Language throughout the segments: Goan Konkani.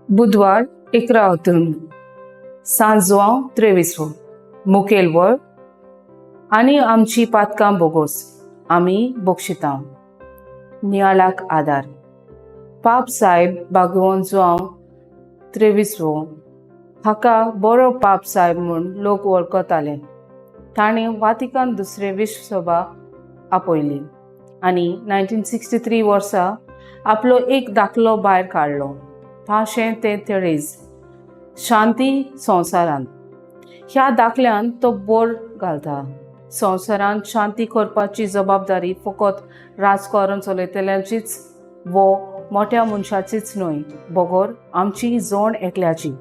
बुधवार 11 ऑतून सांजवां त्रेवीसवो मुखेल वळ आनी आमची पातकां बोगोस आमी बक्षिता. नियाळाक आदार. पाप साहेब बागवोन जुआंव त्रेवीसवो हाका बरो पाप साहेब म्हूण लोक वळखताले. ताणें वातिकान दुसरे विश्वसभा आपयली आनी 1963 वर्सा आपलो एक दाखलो भायर काडलो, पाशें ते तेरेज शांती संवसारांत. ह्या दाखल्यान तो बोर घालता, संवसारांत शांती करपाची जबाबदारी फकत राजकारण चलयतल्यांचीच वो मोठ्या मनशाचीच न्हय, बगर आमची जण एकल्याची.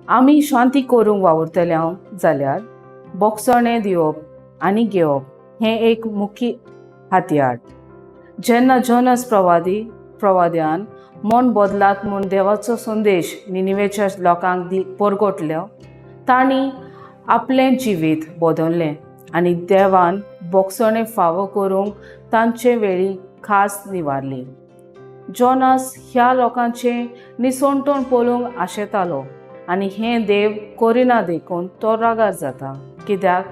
आमी शांती करूंक वावुरतले जाल्यार बोगसणें दिवप आनी घेवप हें एक मुख्य हत्यार. जेन्ना जोनस प्रवाद्यान मन बदलात म्हूण देवाचो संदेश निनिवेच्या लोकांक दी परगटलो, तांणी आपलें जिवीत बदललें आनी देवान बोगसणें फावो करूंक तांचे वेळी खास निवारली. जोनास ह्या लोकांचें निसणटण पळोवंक आशेतालो आनी हें देव करिना देखून तो रागार जाता, कित्याक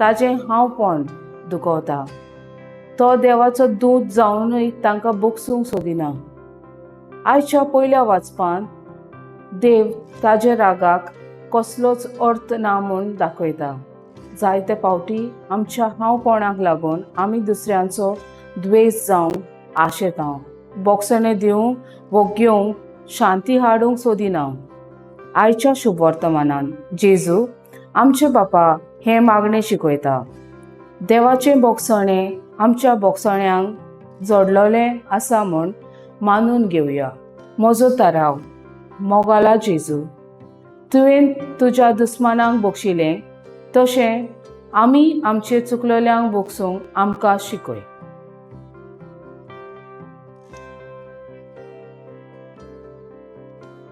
ताजें हांवपण दुखवता. तो देवाचो दूत जावनूय तांकां बगसूंक सोदिना. आयच्या पयल्या वाचपांत देव ताजे रागाक कसलोच अर्थ ना म्हूण दाखयता. जायते फावटी आमच्या हांवपणाक लागून आमी दुसऱ्यांचो द्वेश जावंक आशेता, बोगसणें दिवंक वो घेवंक शांती हाडूंक सोदिना. आयच्या शुभवर्तमानान जेजू आमचे बापा हें मागणें शिकयता. देवाचें बोगसणें आमच्या बोगसण्यांक जोडलेलें आसा म्हूण मानून घेवया. म्हजो तराव. मोगाला जेजू, तुवें तुज्या दुस्मानांक बक्षिलें तशें आमी आमचे चुकलेल्यांक बगसूंक आमकां शिकय.